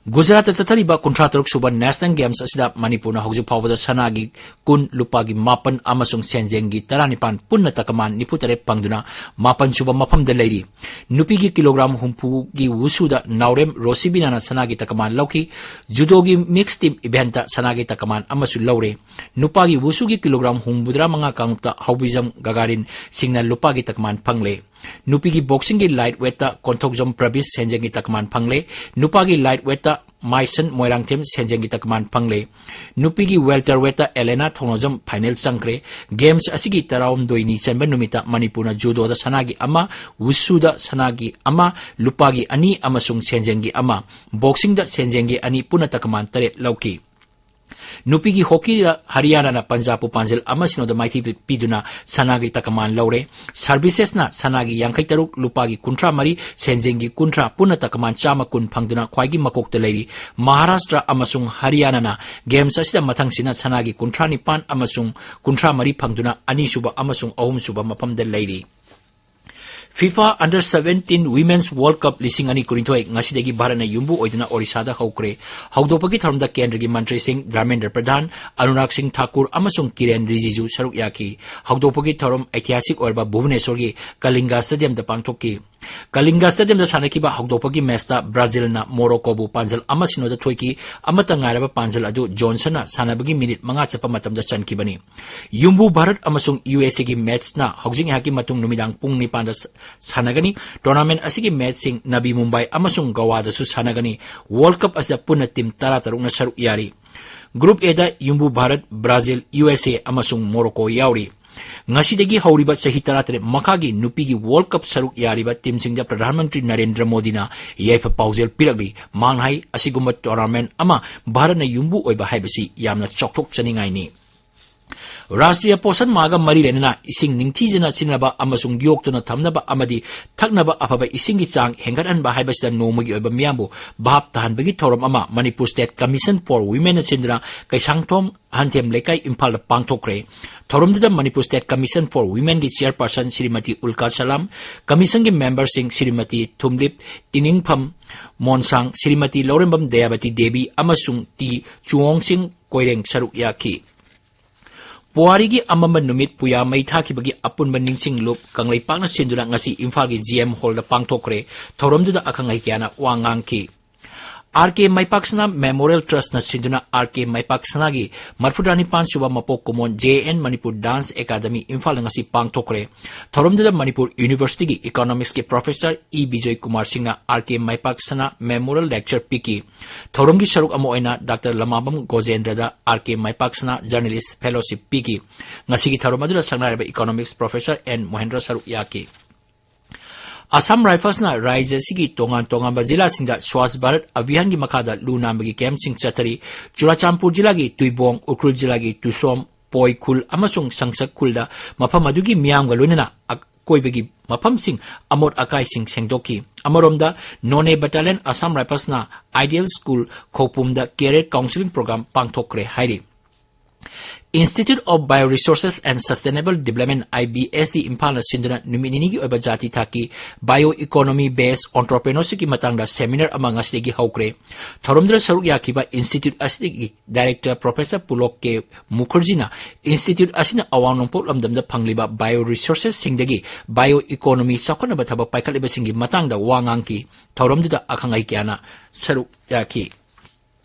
ꯒꯨꯖꯔꯥꯠꯇ ꯆꯠꯊꯔꯤꯕ ꯀꯨꯟꯊ꯭ꯔꯥ ꯇꯔꯨꯛ ꯁꯨꯕ National Games ꯑꯁꯤꯗ ꯃꯅꯤꯄꯨꯔꯅ ꯍꯧꯖꯤꯛ ꯐꯥꯎꯕꯗ ꯁꯅꯥꯒꯤ ꯀꯨꯟ, ꯂꯨꯄꯥꯒꯤ ꯃꯥꯄꯟ ꯑꯃꯁꯨꯡ ꯁꯦꯟꯖꯦꯡꯒꯤ ꯇꯔꯥꯅꯤꯄꯥꯟ, ꯄꯨꯟꯅ ꯇꯀꯃꯥꯟ ꯅꯤꯐꯨ ꯇꯔꯦꯠ ꯐꯪꯗꯨꯅ ꯃꯥꯄꯟ ꯁꯨꯕ ꯃꯐꯝꯗ ꯂꯩꯔꯤ꯫ ꯅꯨꯄꯤꯒꯤ kilogram ꯍꯨꯝꯐꯨꯒꯤ ꯋꯨꯁꯨꯗ ꯅꯥꯎꯔꯦꯝ ꯔꯣꯁꯤꯕꯤꯅꯥꯅ ꯁꯅꯥꯒꯤ ꯇꯀꯃꯥꯟ ꯂꯧꯈꯤ꯫ ꯖꯨꯗꯣꯒꯤ mixed team eventꯇ ꯁꯅꯥꯒꯤ ꯇꯀꯃꯥꯟ ꯑꯃꯁꯨ ꯂꯧꯔꯦ꯫ ꯅꯨꯄꯥꯒꯤ ꯋꯨꯁꯨꯒꯤ kilogram ꯍꯨꯝꯐꯨꯇꯔꯥ ꯃꯉꯥ ꯀꯥꯡꯂꯨꯞꯇ ꯍꯥꯎꯕꯤꯖꯝ ꯒꯒꯥꯔꯤꯟ ꯁꯤꯡꯅ ꯂꯨꯄꯥꯒꯤ ꯇꯀꯃꯥꯟ ꯐꯪꯂꯦ꯫ ꯅꯨꯄꯤꯒꯤ boxingꯒꯤ light weightꯇ ꯀꯣꯟꯊꯣꯛꯖꯝ ꯄ꯭ꯔꯕꯤꯁ ꯁꯦꯟꯖꯦꯡꯒꯤ ꯇꯀꯃꯥꯟ ꯐꯪꯂꯦ꯫ ꯅꯨꯄꯥꯒꯤ light weightꯇ ꯃꯥꯏꯁꯟ ꯃꯣꯏꯔꯥꯡꯊꯦꯝ ꯁꯦꯟꯖꯦꯡꯒꯤ ꯇꯀꯃꯥꯟ ꯐꯪꯂꯦ꯫ ꯅꯨꯄꯤꯒꯤ welterweightꯇ ꯑꯦꯂꯦꯅꯥ ꯊꯧꯅꯥꯎꯖꯝ final ꯆꯪꯈ꯭ꯔꯦ꯫ Games ꯑꯁꯤꯒꯤ ꯇꯔꯥꯍꯨꯝꯗꯣꯏꯅꯤ ꯆꯟꯕ ꯅꯨꯃꯤꯠꯇ ꯃꯅꯤꯄꯨꯔꯅ ꯖꯨꯗꯣꯗ ꯁꯅꯥꯒꯤ ꯑꯃ, ꯋꯨꯁꯨꯗ ꯁꯅꯥꯒꯤ ꯑꯃ, ꯂꯨꯄꯥꯒꯤ ꯑꯅꯤ ꯑꯃꯁꯨꯡ ꯁꯦꯟꯖꯦꯡꯒꯤ ꯑꯃ, boxingꯗ ꯁꯦꯟꯖꯦꯡꯒꯤ ꯑꯅꯤ, ꯄꯨꯟꯅ ꯇꯀꯃꯥꯟ ꯇꯔꯦꯠ ꯂꯧꯈꯤ꯫ ꯅꯨꯄꯤꯒꯤ ꯍꯣꯀꯤꯗ ꯍꯔꯤꯌꯥꯅꯥꯅ ꯄꯟꯖꯥꯕꯄꯨ ꯄꯥꯟꯖꯤꯜ ꯑꯃ ꯁꯤꯅꯣꯗ ꯃꯥꯏꯊꯤꯕ ꯄꯤꯗꯨꯅ ꯁꯅꯥꯒꯤ ꯇꯀꯃꯥꯟ ꯂꯧꯔꯦ꯫ ꯁꯔꯚꯤꯁꯦꯁꯅ ꯁꯅꯥꯒꯤ ꯌꯥꯡꯈꯩ ꯇꯔꯨꯛ, ꯂꯨꯄꯥꯒꯤ ꯀꯨꯟꯊ꯭ꯔꯥ ꯃꯔꯤ, ꯁꯦꯟꯖꯦꯡꯒꯤ ꯀꯨꯟꯊ꯭ꯔꯥ, ꯄꯨꯟꯅ ꯇꯀꯃꯥꯟ ꯆꯥꯝꯃ ꯀꯨꯟ ꯐꯪꯗꯨꯅ ꯈ꯭ꯋꯥꯏꯒꯤ ꯃꯀꯣꯛꯇ ꯂꯩꯔꯤ꯫ ꯃꯍꯥꯔꯥꯁꯇ꯭ꯔ ꯑꯃꯁꯨꯡ ꯍꯔꯤꯌꯥꯅꯥꯅ ꯒꯦꯝꯁ ꯑꯁꯤꯗ ꯃꯊꯪꯁꯤꯅ ꯁꯅꯥꯒꯤ ꯀꯨꯟꯊ꯭ꯔꯥ ꯅꯤꯄꯥꯟ ꯑꯃꯁꯨꯡ ꯀꯨꯟꯊ꯭ꯔꯥ ꯃꯔꯤ ꯐꯪꯗꯨꯅ ꯑꯅꯤꯁꯨꯕ ꯑꯃꯁꯨꯡ ꯑꯍꯨꯝꯁꯨꯕ ꯃꯐꯝꯗ ꯂꯩꯔꯤ꯫ FIFA Under seventeen Women's World Cup ꯂꯤꯁꯤꯡ ꯑꯅꯤ ꯀꯨꯟꯅꯤꯊꯣꯏ ꯉꯁꯤꯗꯒꯤ ꯚꯥꯔꯠꯅ ꯌꯨꯝꯕꯨ ꯑꯣꯏꯗꯨꯅ ꯑꯣꯔꯤꯁꯥꯗ ꯍꯧꯈ꯭ꯔꯦ꯫ ꯍꯧꯗꯣꯛꯄꯒꯤ ꯊꯧꯔꯝꯗ ꯀꯦꯟꯗ꯭ꯔꯒꯤ ꯃꯟꯇ꯭ꯔꯤꯁꯤꯡ ꯙꯔꯃꯦꯟꯗ꯭ꯔ ꯄ꯭ꯔꯙꯥꯟ, ꯑꯅꯨꯔꯥꯒ ꯁꯤꯡ ꯊꯥꯀꯨꯔ ꯑꯃꯁꯨꯡ ꯀꯤꯔꯦꯟ ꯔꯤꯖꯤꯖꯨ ꯁꯔꯨꯛ ꯌꯥꯈꯤ꯫ ꯍꯧꯗꯣꯛꯄꯒꯤ ꯊꯧꯔꯝ ꯑꯩꯇꯤꯍꯥꯁꯤꯛ ꯑꯣꯏꯔꯕ ꯚꯨꯕꯅꯦꯁꯣꯔꯒꯤ ꯀꯂꯤꯡꯒ ꯁ꯭ꯇꯦꯗꯤꯌꯝꯗ ꯄꯥꯡꯊꯣꯛꯈꯤ꯫ ꯀꯂꯤꯡꯒ ꯁ꯭ꯇꯦꯗꯤꯌꯝꯗ ꯁꯥꯟꯅꯈꯤꯕ ꯍꯧꯗꯣꯛꯄꯒꯤ ꯃꯦꯆꯇ ꯕ꯭ꯔꯥꯖꯤꯜꯅ ꯃꯣꯔꯣꯀꯣꯕꯨ ꯄꯥꯟꯖꯜ ꯑꯃ ꯁꯤꯅꯣꯗ ꯊꯣꯏꯈꯤ꯫ ꯑꯃꯠꯇ ꯉꯥꯏꯔꯕ ꯄꯥꯟꯖꯜ ꯑꯗꯨ ꯖꯣꯟꯁꯟꯅ ꯁꯥꯟꯅꯕꯒꯤ ꯃꯤꯅꯤꯠ ꯃꯉꯥ ꯆꯠꯄ ꯃꯇꯝꯗ ꯆꯟꯈꯤꯕꯅꯤ꯫ ꯌꯨꯝꯕꯨ ꯚꯥꯔꯠ ꯑꯃꯁꯨꯡ ꯌꯨ ꯑꯦꯁ ꯑꯦꯒꯤ ꯃꯦꯆꯅ ꯍꯧꯖꯤꯛ ꯉꯥꯏꯍꯥꯛꯀꯤ ꯃꯇꯨꯡ ꯅꯨꯃꯤꯗꯥꯡ ꯄꯨꯡ ꯅꯤꯄꯥꯟꯗ ꯁ-, ꯁꯥꯟꯅꯒꯅꯤ꯫ ꯇꯣꯔꯅꯥꯃꯦꯟ ꯑꯁꯤꯒꯤ ꯃꯦꯆꯁꯤꯡ ꯅꯕꯤ ꯃꯨꯝꯕꯥꯏ ꯑꯃꯁꯨꯡ ꯒꯋꯥꯗꯁꯨ ꯁꯥꯟꯅꯒꯅꯤ꯫ ꯋꯥꯔꯜꯗ ꯀꯞ ꯑꯁꯤꯗ ꯄꯨꯟꯅ ꯇꯤꯝ ꯇꯔꯥ ꯇꯔꯨꯛꯅ ꯁꯔꯨꯛ ꯌꯥꯔꯤ꯫ ꯒ꯭ꯔꯨꯞ ꯑꯦꯗ ꯌꯨꯝꯕꯨ ꯚꯥꯔꯠ, ꯕ꯭ꯔꯥꯖꯤꯜ, ꯌꯨ ꯑꯦꯁ ꯑꯦ ꯑꯃꯁꯨꯡ ꯃꯣꯔꯣꯀꯣ ꯌꯥꯎꯔꯤ꯫ ꯉꯁꯤꯗꯒꯤ ꯍꯧꯔꯤꯕ ꯆꯍꯤ ꯇꯔꯥꯇꯔꯦꯠ ꯃꯈꯥꯒꯤ ꯅꯨꯄꯤꯒꯤ ꯋꯥꯔꯜꯗ ꯀꯞ ꯁꯔꯨꯛ ꯌꯥꯔꯤꯕ ꯇꯤꯝꯁꯤꯡꯗ ꯄ꯭ꯔꯙꯥꯟ ꯃꯟꯇ꯭ꯔꯤ ꯅꯔꯦꯟꯗ꯭ꯔ ꯃꯣꯗꯤꯅ ꯌꯥꯏꯐ ꯄꯥꯎꯖꯦꯜ ꯄꯤꯔꯛꯂꯤ꯫ ꯃꯍꯥꯛꯅ ꯍꯥꯏ, ꯑꯁꯤꯒꯨꯝꯕ ꯇꯣꯔꯅꯥꯃꯦꯟ ꯑꯃ ꯚꯥꯔꯠꯅ ꯌꯨꯝꯕꯨ ꯑꯣꯏꯕ ꯍꯥꯏꯕꯁꯤ ꯌꯥꯝꯅ ꯆꯥꯎꯊꯣꯛꯆꯅꯤꯡꯉꯥꯏꯅꯤ꯫ ꯔꯥꯁꯇ꯭ꯔꯤꯌ ꯄꯣꯁꯟ ꯃꯥꯍꯒ ꯃꯔꯤ ꯂꯩꯅꯅ ꯏꯁꯤꯡ ꯅꯤꯡꯊꯤꯖꯅ ꯁꯤꯖꯤꯟꯅꯕ ꯑꯃꯁꯨꯡ ꯌꯣꯛꯇꯨꯅ ꯊꯝꯅꯕ ꯑꯃꯗꯤ ꯊꯛꯅꯕ ꯑꯐꯕ ꯏꯁꯤꯡꯒꯤ ꯆꯥꯡ ꯍꯦꯟꯒꯠꯍꯟꯕ ꯍꯥꯏꯕꯁꯤꯗ ꯅꯣꯡꯃꯒꯤ ꯑꯣꯏꯕ ꯃꯤꯌꯥꯝꯕꯨ ꯚꯥꯞ ꯇꯥꯍꯟꯕꯒꯤ ꯊꯧꯔꯝ ꯑꯃ ꯃꯅꯤꯄꯨꯔ State Commission for Womenꯅ ꯁꯤꯟꯗꯨꯅ ꯀꯩꯁꯥꯡꯊꯣꯡ ꯍꯟꯊꯦꯝ ꯂꯩꯀꯥꯏ, ꯏꯝꯐꯥꯜꯗ ꯄꯥꯡꯊꯣꯛꯈ꯭ꯔꯦ꯫ ꯊꯧꯔꯝꯗꯨꯗ Manipur State Commission for Womenꯒꯤ chairperson Shrimati ꯎꯜꯀꯥ ꯁꯂꯥꯝ, commissionꯒꯤ memberꯁꯤꯡ ꯁ꯭ꯔꯤꯃꯇꯤ ꯊꯨꯝꯂꯤꯞ ꯇꯤꯅꯤꯡꯐꯝ ꯃꯣꯟꯁꯥꯡ, ꯁ꯭ꯔꯤꯃꯇꯤ ꯂꯧꯔꯦꯝꯕꯝ ꯗꯌꯥꯕꯇꯤ ꯗꯦꯕꯤ ꯑꯃꯁꯨꯡ ꯇꯤ ꯆꯨꯑꯣꯡꯁꯤꯡ ꯀꯣꯏꯔꯦꯡ ꯁꯔꯨꯛ ꯌꯥꯈꯤ꯫ ꯄꯨꯋꯥꯔꯤꯒꯤ ꯑꯃꯝꯕ ꯅꯨꯃꯤꯠ ꯄꯨꯌꯥ ꯃꯩ ꯊꯥꯈꯤꯕꯒꯤ ꯑꯄꯨꯟꯕ ꯅꯤꯡꯁꯤꯡ ꯂꯨꯞ ꯀꯪꯂꯩꯄꯥꯛꯅ ꯁꯤꯟꯗꯨꯅ ꯉꯁꯤ ꯏꯝꯐꯥꯜꯒꯤ ꯖꯤ ꯑꯦꯝ ꯍꯣꯜꯗ ꯄꯥꯡꯊꯣꯛꯈ꯭ꯔꯦ꯫ ꯊꯧꯔꯝꯗꯨꯗ ꯑꯈꯪ ꯑꯍꯩ ꯀꯌꯥꯅ ꯋꯥ ꯉꯥꯡꯈꯤ꯫ ꯑꯥꯔ ꯀꯦ ꯃꯩꯄꯥꯛꯁꯅꯥ Memorial Trustꯅ ꯁꯤꯟꯗꯨꯅ ꯑꯥꯔ ꯀꯦ ꯃꯩꯄꯥꯛꯁꯅꯥꯒꯤ ꯃꯔꯐꯨꯇꯔꯥꯅꯤꯄꯥꯟ ꯁꯨꯕ ꯃꯄꯣꯛ ꯀꯨꯝꯑꯣꯟ J N Manipur Dance Academy ꯏꯝꯐꯥꯜꯗ ꯉꯁꯤ ꯄꯥꯡꯊꯣꯛꯈ꯭ꯔꯦ꯫ ꯊꯧꯔꯝꯗꯨꯗ ꯃꯅꯤꯄꯨꯔ Universityꯒꯤ Economicsꯀꯤ Professor ꯏ ꯕꯤꯖꯣꯏ ꯀꯨꯃꯥꯔ ꯁꯤꯡꯅ ꯑꯥꯔ ꯀꯦ ꯃꯩꯄꯥꯛꯁꯅꯥ Memorial Lecture ꯄꯤꯈꯤ꯫ ꯊꯧꯔꯝꯒꯤ ꯁꯔꯨꯛ ꯑꯃ ꯑꯣꯏꯅ ꯗꯥꯛꯇꯔ ꯂꯃꯥꯕꯝ ꯒꯣꯖꯦꯟꯗ꯭ꯔꯗ ꯑꯥꯔ ꯀꯦ ꯃꯩꯄꯥꯛꯁꯅꯥ Journalist Fellowship ꯄꯤꯈꯤ꯫ ꯉꯁꯤꯒꯤ ꯊꯧꯔꯝ ꯑꯗꯨꯗ ꯁꯛꯅꯥꯏꯔꯕ Economics Professor ꯑꯦꯟ ꯃꯣꯍꯦꯟꯗ꯭ꯔ ꯁꯔꯨꯛ ꯌꯥꯈꯤ꯫ ꯑꯁꯥꯝ ꯔꯥꯏꯐꯜꯁꯅ ꯔꯥꯖ꯭ꯌ ꯑꯁꯤꯒꯤ ꯇꯣꯉꯥꯟ ꯇꯣꯉꯥꯟꯕ ꯖꯤꯂꯥꯁꯤꯡꯗ ꯁ꯭ꯋꯥꯁ ꯚꯥꯔꯠ ꯑꯚꯤꯌꯥꯟꯒꯤ ꯃꯈꯥꯗ ꯂꯨ ꯅꯥꯟꯕꯒꯤ ꯀꯦꯝꯞꯁꯤꯡ ꯆꯠꯊꯔꯤ꯫ ꯆꯨꯔꯥꯆꯥꯟꯄꯨꯔ ꯖꯤꯂꯥꯒꯤ ꯇꯨꯏꯕꯣꯡ, ꯎꯈ꯭ꯔꯨꯜ ꯖꯤꯂꯥꯒꯤ ꯇꯨꯁꯣꯝ, ꯄꯣꯏ ꯈꯨꯜ ꯑꯃꯁꯨꯡ ꯁꯪꯁꯛ ꯈꯨꯜꯗ ꯃꯐꯝ ꯑꯗꯨꯒꯤ ꯃꯤꯌꯥꯝꯒ ꯂꯣꯏꯅꯅ ꯑꯀꯣꯏꯕꯒꯤ ꯃꯐꯝꯁꯤꯡ ꯑꯃꯣꯠ ꯑꯀꯥꯏꯁꯤꯡ ꯁꯦꯡꯗꯣꯛꯈꯤ꯫ ꯑꯃꯔꯣꯝꯗ, ꯅꯣꯅꯦ ꯕꯠꯇꯥꯂꯤꯌꯟ ꯑꯁꯥꯝ ꯔꯥꯏꯐꯜꯁꯅ ꯑꯥꯏꯗꯤꯌꯦꯜ ꯁ꯭ꯀꯨꯜ ꯈꯧꯄꯨꯝꯗ ꯀꯦꯔꯤꯌꯔ ꯀꯥꯎꯟꯁꯤꯂꯤꯡ ꯄ꯭ꯔꯣꯒ꯭ꯔꯥꯝ ꯄꯥꯡꯊꯣꯛꯈ꯭ꯔꯦ ꯍꯥꯏꯔꯤ꯫ Institute of Bio Resources and Sustainable Development, IBSD, ꯏꯝꯐꯥꯜꯅ ꯁꯤꯟꯗꯨꯅ ꯅꯨꯃꯤꯠ ꯅꯤꯅꯤꯒꯤ ꯑꯣꯏꯕ ꯖꯥꯇꯤ ꯊꯥꯛꯀꯤ bio economy based entrepreneurshipꯀꯤ ꯃꯇꯥꯡꯗ ꯁꯦꯃꯤꯅꯥꯔ ꯑꯃ ꯉꯁꯤꯗꯒꯤ ꯍꯧꯈ꯭ꯔꯦ꯫ ꯊꯧꯔꯝꯗꯨꯗ ꯁꯔꯨꯛ ꯌꯥꯈꯤꯕ ꯏꯟꯁꯇꯤꯇ꯭ꯌꯨꯠ ꯑꯁꯤꯒꯤ ꯗꯥꯏꯔꯦꯛꯇꯔ ꯄ꯭ꯔꯣꯐꯦꯁꯔ ꯄꯨꯂꯣꯛ ꯀꯦ ꯃꯨꯈꯔꯖꯤꯅ ꯏꯟꯁꯇꯤꯇ꯭ꯌꯨꯠ ꯑꯁꯤꯅ ꯑꯋꯥꯡ ꯅꯣꯡꯄꯣꯛ ꯂꯝꯗꯝꯗ ꯐꯪꯂꯤꯕ bio resourcesꯁꯤꯡꯗꯒꯤ bio economy ꯆꯥꯎꯈꯠꯅꯕ ꯊꯕꯛ ꯄꯥꯏꯈꯠꯂꯤꯕꯁꯤꯡꯒꯤ ꯃꯇꯥꯡꯗ ꯋꯥ ꯉꯥꯡꯈꯤ꯫ ꯊꯧꯔꯝꯗꯨꯗ ꯑꯈꯪ ꯑꯍꯩ ꯀꯌꯥꯅ ꯁꯔꯨꯛ ꯌꯥꯈꯤ꯫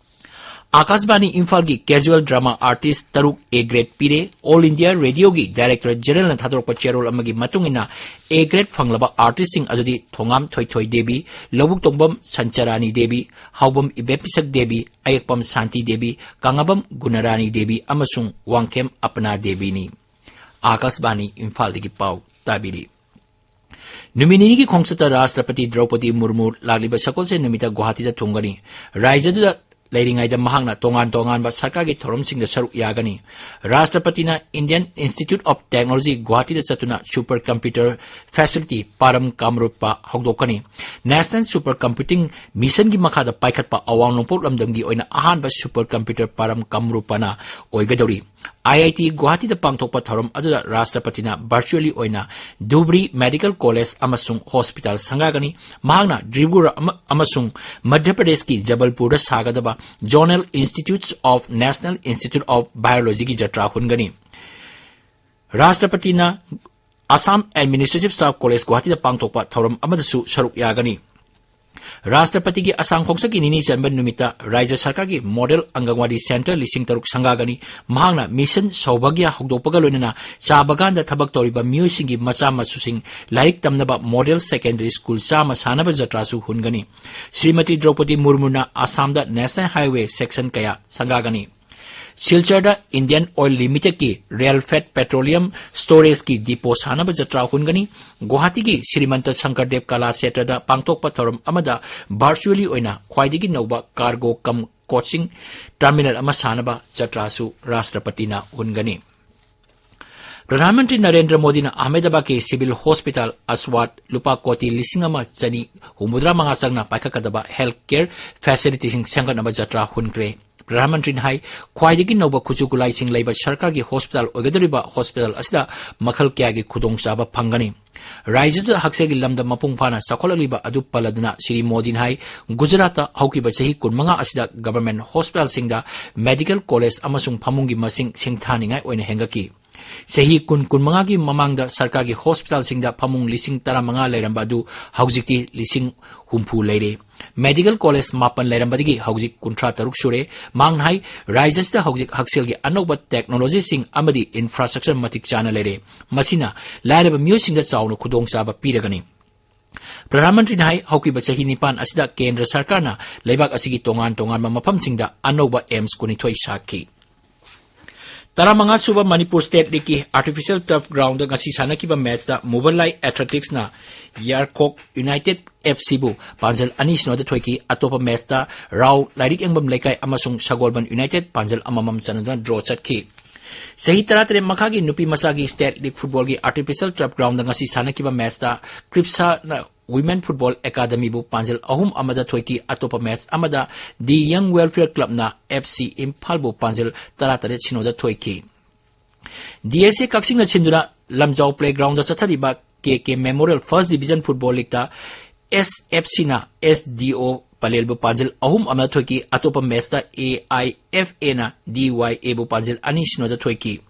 ꯑꯥꯀꯥꯁꯕꯥꯅꯤ ꯏꯝꯐꯥꯜꯒꯤ casual drama artist ꯇꯔꯨꯛ A grade ꯄꯤꯔꯦ꯫ All India Radioꯒꯤ director generalꯅ ꯊꯥꯗꯣꯔꯛꯄ ꯆꯦꯔꯣꯜ ꯑꯃꯒꯤ ꯃꯇꯨꯡ ꯏꯟꯅ, A grade ꯐꯪꯂꯕ artistꯁꯤꯡ ꯑꯗꯨꯗꯤ ꯊꯣꯉꯥꯝ ꯊꯣꯏꯊꯣꯏ ꯗꯦꯕꯤ, ꯂꯧꯕꯨꯛꯇꯣꯡꯕꯝ ꯁꯟꯆꯔꯥꯅꯤ ꯗꯦꯕꯤ, ꯍꯥꯎꯕꯝ ꯏꯕꯦꯝꯄꯤꯁꯛ ꯗꯦꯕꯤ, ꯑꯌꯦꯛꯄꯝ ꯁꯥꯟꯇꯤ ꯗꯦꯕꯤ, ꯀꯪꯉꯕꯝ ꯒꯨꯅꯔꯥꯅꯤ ꯗꯦꯕꯤ ꯑꯃꯁꯨꯡ ꯋꯥꯡꯈꯦꯝ ꯑꯄꯅꯥ ꯗꯦꯕꯤꯅꯤ꯫ ꯑꯥꯀꯥꯁꯕꯥꯅꯤ ꯏꯝꯐꯥꯜꯗꯒꯤ ꯄꯥꯎ ꯇꯥꯕꯤꯔꯤ꯫ ꯅꯨꯃꯤꯠ ꯅꯤꯅꯤꯒꯤ ꯈꯣꯡꯆꯠꯇ ꯔꯥꯁꯇ꯭ꯔꯄꯇꯤ ꯗ꯭ꯔꯧꯄꯗꯤ ꯃꯨꯔꯃꯨ ꯂꯥꯛꯂꯤꯕ ꯁꯒꯣꯜꯁꯦꯟ ꯅꯨꯃꯤꯠꯇ ꯒꯨꯋꯥꯍꯥꯇꯤꯗ ꯊꯨꯡꯒꯅꯤ꯫ ꯔꯥꯖ꯭ꯌꯗꯨꯗ ꯂꯩꯔꯤꯉꯩꯗ ꯃꯍꯥꯛꯅ ꯇꯣꯉꯥꯟ ꯇꯣꯉꯥꯟꯕ ꯁꯔꯀꯥꯔꯒꯤ ꯊꯧꯔꯝꯁꯤꯡꯗ ꯁꯔꯨꯛ ꯌꯥꯒꯅꯤ꯫ ꯔꯥꯁꯇ꯭ꯔꯄꯇꯤꯅ Indian Institute of Technology ꯒꯨꯋꯥꯍꯥꯇꯤꯗ ꯆꯠꯇꯨꯅ super computer facility ꯄꯥꯔꯝ ꯀꯥꯝꯔꯨꯞꯄ ꯍꯧꯗꯣꯛꯀꯅꯤ꯫ National Super Computing Missionꯒꯤ ꯃꯈꯥꯗ ꯄꯥꯏꯈꯠꯄ ꯑꯋꯥꯡ ꯅꯣꯡꯄꯣꯛ ꯂꯝꯗꯝꯒꯤ ꯑꯣꯏꯅ ꯑꯍꯥꯟꯕ super computer ꯄꯥꯔꯝ ꯀꯥꯝꯔꯨꯞꯄꯅ ꯑꯣꯏꯒꯗꯧꯔꯤ꯫ IIT ꯒꯨꯋꯥꯍꯥꯇꯤꯗ ꯄꯥꯡꯊꯣꯛꯄ ꯊꯧꯔꯝ ꯑꯗꯨꯗ ꯔꯥꯁꯇ꯭ꯔꯄꯇꯤꯅ virtually ꯑꯣꯏꯅ ꯙꯨꯕ꯭ꯔꯤ Medical College ꯑꯃꯁꯨꯡ Hospital ꯁꯪꯒꯥꯒꯅꯤ꯫ ꯃꯍꯥꯛꯅ ꯗ꯭ꯔꯤꯕꯨꯔ ꯑꯃ-, ꯑꯃꯁꯨꯡ ꯃꯙ꯭ꯌ ꯄ꯭ꯔꯗꯦꯁꯀꯤ ꯖꯕꯜꯄꯨꯔꯗ ꯁꯥꯒꯗꯕ Zonal Institutes of National Institute of Biologyꯒꯤ Jatra ꯍꯨꯟꯒꯅꯤ꯫ ꯔꯥꯁꯇ꯭ꯔꯄꯇꯤꯅ Assam Administrative Staff College ꯒꯨꯋꯥꯍꯥꯇꯤꯗ ꯄꯥꯡꯊꯣꯛꯄ ꯊꯧꯔꯝ ꯑꯃꯗꯁꯨ ꯁꯔꯨꯛ ꯌꯥꯒꯅꯤ꯫ ꯔꯥꯁꯇ꯭ꯔꯄꯇꯤꯒꯤ ꯑꯁꯥꯝ ꯈꯣꯡꯆꯠꯀꯤ ꯅꯤꯅꯤ ꯆꯟꯕ ꯅꯨꯃꯤꯠꯇ ꯔꯥꯖ꯭ꯌ ꯁꯔꯀꯥꯔꯒꯤ model ꯑꯪꯒꯟꯋꯥꯗꯤ center ꯂꯤꯁꯤꯡ ꯇꯔꯨꯛ ꯁꯪꯒꯥꯒꯅꯤ꯫ ꯃꯍꯥꯛꯅ Mission ꯁꯧꯚꯥꯒ꯭ꯌ ꯍꯧꯗꯣꯛꯄꯒ ꯂꯣꯏꯅꯅ ꯆꯥ ꯕꯒꯥꯟꯗ ꯊꯕꯛ ꯇꯧꯔꯤꯕ ꯃꯤꯑꯣꯏꯁꯤꯡꯒꯤ ꯃꯆꯥ ꯃꯁꯨꯁꯤꯡ ꯂꯥꯏꯔꯤꯛ ꯇꯝꯅꯕ model secondary school ꯆꯥꯝꯃ ꯁꯥꯅꯕ ꯖꯇ꯭ꯔꯥꯁꯨ ꯍꯨꯟꯒꯅꯤ꯫ ꯁ꯭ꯔꯤꯃꯇꯤ ꯗ꯭ꯔꯧꯄꯗꯤ ꯃꯨꯔꯃꯨꯅ ꯑꯁꯥꯝꯗ National Highway section ꯀꯌꯥ ꯁꯪꯒꯥꯒꯅꯤ꯫ ꯁꯤꯜꯆꯔꯗ Indian Oil Limitedꯀꯤ Rail Fed Petroleum Storageꯀꯤ depot ꯁꯥꯅꯕ ꯖꯇ꯭ꯔꯥ ꯍꯨꯟꯒꯅꯤ꯫ ꯒꯨꯋꯥꯍꯥꯇꯤꯒꯤ ꯁ꯭ꯔꯤꯃꯟꯇ ꯁꯪꯀꯔꯗꯦꯕ ꯀꯂꯥ ꯁꯦꯇ꯭ꯔꯗ ꯄꯥꯡꯊꯣꯛꯄ ꯊꯧꯔꯝ ꯑꯃꯗ virtually ꯑꯣꯏꯅ ꯈ꯭ꯋꯥꯏꯗꯒꯤ ꯅꯧꯕ cargo cum coaching terminal ꯑꯃ ꯁꯥꯅꯕ ꯖꯇ꯭ꯔꯥꯁꯨ ꯔꯥꯁꯇ꯭ꯔꯄꯇꯤꯅ ꯍꯨꯟꯒꯅꯤ꯫ ꯄ꯭ꯔꯙꯥꯟ ꯃꯟꯇ꯭ꯔꯤ ꯅꯔꯦꯟꯗ꯭ꯔ ꯃꯣꯗꯤꯅ ꯑꯍꯃꯦꯗꯕꯥꯗꯀꯤ ꯁꯤꯚꯤꯜ ꯍꯣꯁꯄꯤꯇꯥꯜ ꯑꯁꯋꯥꯠ ꯂꯨꯄꯥ ꯀꯣꯇꯤ ꯂꯤꯁꯤꯡ ꯑꯃ ꯆꯅꯤ ꯍꯨꯝꯐꯨꯇꯔꯥ ꯃꯉꯥ ꯆꯪꯅ ꯄꯥꯏꯈꯠꯀꯗꯕ health care facilityꯁꯤꯡ ꯁꯦꯝꯒꯠꯅꯕ ꯖꯇ꯭ꯔꯥ ꯍꯨꯟꯈ꯭ꯔꯦ꯫ ꯄ꯭ꯔꯙꯥꯟ ꯃꯟꯇ꯭ꯔꯤꯅ ꯍꯥꯏ, ꯈ꯭ꯋꯥꯏꯗꯒꯤ ꯅꯧꯕ ꯈꯨꯠꯁꯨ ꯈꯨꯠꯂꯥꯏꯁꯤꯡ ꯂꯩꯕ ꯁꯔꯀꯥꯔꯒꯤ ꯍꯣꯁꯄꯤꯇꯥꯜ ꯑꯣꯏꯒꯗꯧꯔꯤꯕ ꯍꯣꯁꯄꯤꯇꯥꯜ ꯑꯁꯤꯗ ꯃꯈꯜ ꯀꯌꯥꯒꯤ ꯈꯨꯗꯣꯡꯆꯥꯕ ꯐꯪꯒꯅꯤ꯫ ꯔꯥꯖ꯭ꯌꯗ ꯍꯛꯁꯦꯜꯒꯤ ꯂꯝꯗ ꯃꯄꯨꯡ ꯐꯥꯅ ꯆꯥꯎꯈꯠꯂꯛꯂꯤꯕ ꯑꯗꯨ ꯄꯜꯂꯗꯨꯅ ꯁ꯭ꯔꯤ ꯃꯣꯗꯤꯅ ꯍꯥꯏ, ꯒꯨꯖꯔꯥꯠꯇ ꯍꯧꯈꯤꯕ ꯆꯍꯤ ꯀꯨꯟꯃꯉꯥ ꯑꯁꯤꯗ government hospitalꯁꯤꯡꯗ medical college ꯑꯃꯁꯨꯡ ꯐꯃꯨꯡꯒꯤ ꯃꯁꯤꯡ ꯁꯤꯡꯊꯥꯅꯤꯡꯉꯥꯏ ꯑꯣꯏꯅ ꯍꯦꯟꯒꯠꯈꯤ꯫ ꯆꯍꯤ ꯀꯨꯟ, ꯀꯨꯟꯃꯉꯥꯒꯤ ꯃꯃꯥꯡꯗ ꯁꯔꯀꯥꯔꯒꯤ ꯍꯣꯁꯄꯤꯇꯥꯜꯁꯤꯡꯗ ꯐꯃꯨꯡ ꯂꯤꯁꯤꯡ ꯇꯔꯥꯃꯉꯥ ꯂꯩꯔꯝꯕ ꯑꯗꯨ ꯍꯧꯖꯤꯛꯇꯤ ꯂꯤꯁꯤꯡ ꯍꯨꯝꯐꯨ ꯂꯩꯔꯦ꯫ Medical college ꯃꯥꯄꯟ ꯂꯩꯔꯝꯕꯗꯒꯤ ꯍꯧꯖꯤꯛ ꯀꯨꯟꯊ꯭ꯔꯥ ꯇꯔꯨꯛ ꯁꯨꯔꯦ꯫ ꯃꯍꯥꯛꯅ ꯍꯥꯏ, ꯔꯥꯖ꯭ꯌꯁꯤꯗ ꯍꯧꯖꯤꯛ ꯍꯛꯁꯦꯜꯒꯤ ꯑꯅꯧꯕ technologyꯁꯤꯡ ꯑꯃꯗꯤ infrastructure ꯃꯇꯤꯛ ꯆꯥꯅ ꯂꯩꯔꯦ꯫ ꯃꯁꯤꯅ ꯂꯥꯏꯔꯕ ꯃꯤꯑꯣꯏꯁꯤꯡꯗ ꯆꯥꯎꯅ ꯈꯨꯗꯣꯡꯆꯥꯕ ꯄꯤꯔꯒꯅꯤ꯫ ꯄ꯭ꯔꯙꯥꯟ ꯃꯟꯇ꯭ꯔꯤꯅ ꯍꯥꯏ, ꯍꯧꯈꯤꯕ ꯆꯍꯤ ꯅꯤꯄꯥꯟ ꯑꯁꯤꯗ ꯀꯦꯟꯗ꯭ꯔ ꯁꯔꯀꯥꯔꯅ ꯂꯩꯕꯥꯛ ꯑꯁꯤꯒꯤ ꯇꯣꯉꯥꯟ ꯇꯣꯉꯥꯟꯕ ꯃꯐꯝꯁꯤꯡꯗ ꯑꯅꯧꯕ AIIMS ꯀꯨꯟꯅꯤꯊꯣꯏ ꯁꯥꯈꯤ꯫ ꯇꯔꯥꯃꯉꯥ ꯁꯨꯕ ꯃꯅꯤꯄꯨꯔ State Leagueꯀꯤ Artificial Turf Groundꯗ ꯉꯁꯤ ꯁꯥꯟꯅꯈꯤꯕ matchꯇ ꯃꯨꯕꯂꯥꯏ Athleticsꯅ ꯌꯥꯔꯈꯣꯛ United FCꯕꯨ ꯄꯥꯟꯖꯜ ꯑꯅꯤ ꯁꯤꯅꯣꯗ ꯊꯣꯏꯈꯤ꯫ ꯑꯇꯣꯞꯄ matchꯇ ꯔꯥꯎ ꯂꯥꯏꯔꯤꯛ ꯌꯦꯡꯐꯝ ꯂꯩꯀꯥꯏ ꯑꯃꯁꯨꯡ ꯁꯒꯣꯜꯕꯟ United ꯄꯥꯟꯖꯜ ꯑꯃꯃꯝ ꯆꯟꯅꯗꯨꯅ draw ꯆꯠꯈꯤ꯫ ꯆꯍꯤ ꯇꯔꯥꯇꯔꯦꯠ ꯃꯈꯥꯒꯤ ꯅꯨꯄꯤ ꯃꯆꯥꯒꯤ State League Footballꯒꯤ Artificial Turf Groundꯗ ꯉꯁꯤ ꯁꯥꯟꯅꯈꯤꯕ matchꯇ ꯀ꯭ꯔꯤꯞꯁꯥꯅ Women Football Academyꯕꯨ ꯄꯥꯟꯖꯜ ꯑꯍꯨꯝ ꯑꯃꯗ ꯊꯣꯏꯈꯤ꯫ ꯑꯇꯣꯞꯄ match ꯑꯃꯗ The Young Welfare Clubꯅ FC ꯏꯝꯐꯥꯜꯕꯨ ꯄꯥꯟꯖꯜ ꯇꯔꯥꯇꯔꯦꯠ ꯁꯤꯅꯣꯗ ꯊꯣꯏꯈꯤ꯫ DSA ꯀꯛꯆꯤꯡꯅ ꯁꯤꯟꯗꯨꯅ ꯂꯝꯖꯥꯎ Playgroundꯗ ꯆꯠꯊꯔꯤꯕ KK Memorial First Division Football Leagueꯇ SFCꯅ SDO ꯄꯂꯦꯜꯕꯨ ꯄꯥꯟꯖꯜ ꯑꯍꯨꯝ ꯑꯃꯗ ꯊꯣꯏꯈꯤ꯫ ꯑꯇꯣꯞꯄ matchꯇ AIFAꯅ DYAꯕꯨ ꯄꯥꯟꯖꯜ ꯑꯅꯤ ꯁꯤꯅꯣꯗ ꯊꯣꯏꯈꯤ꯫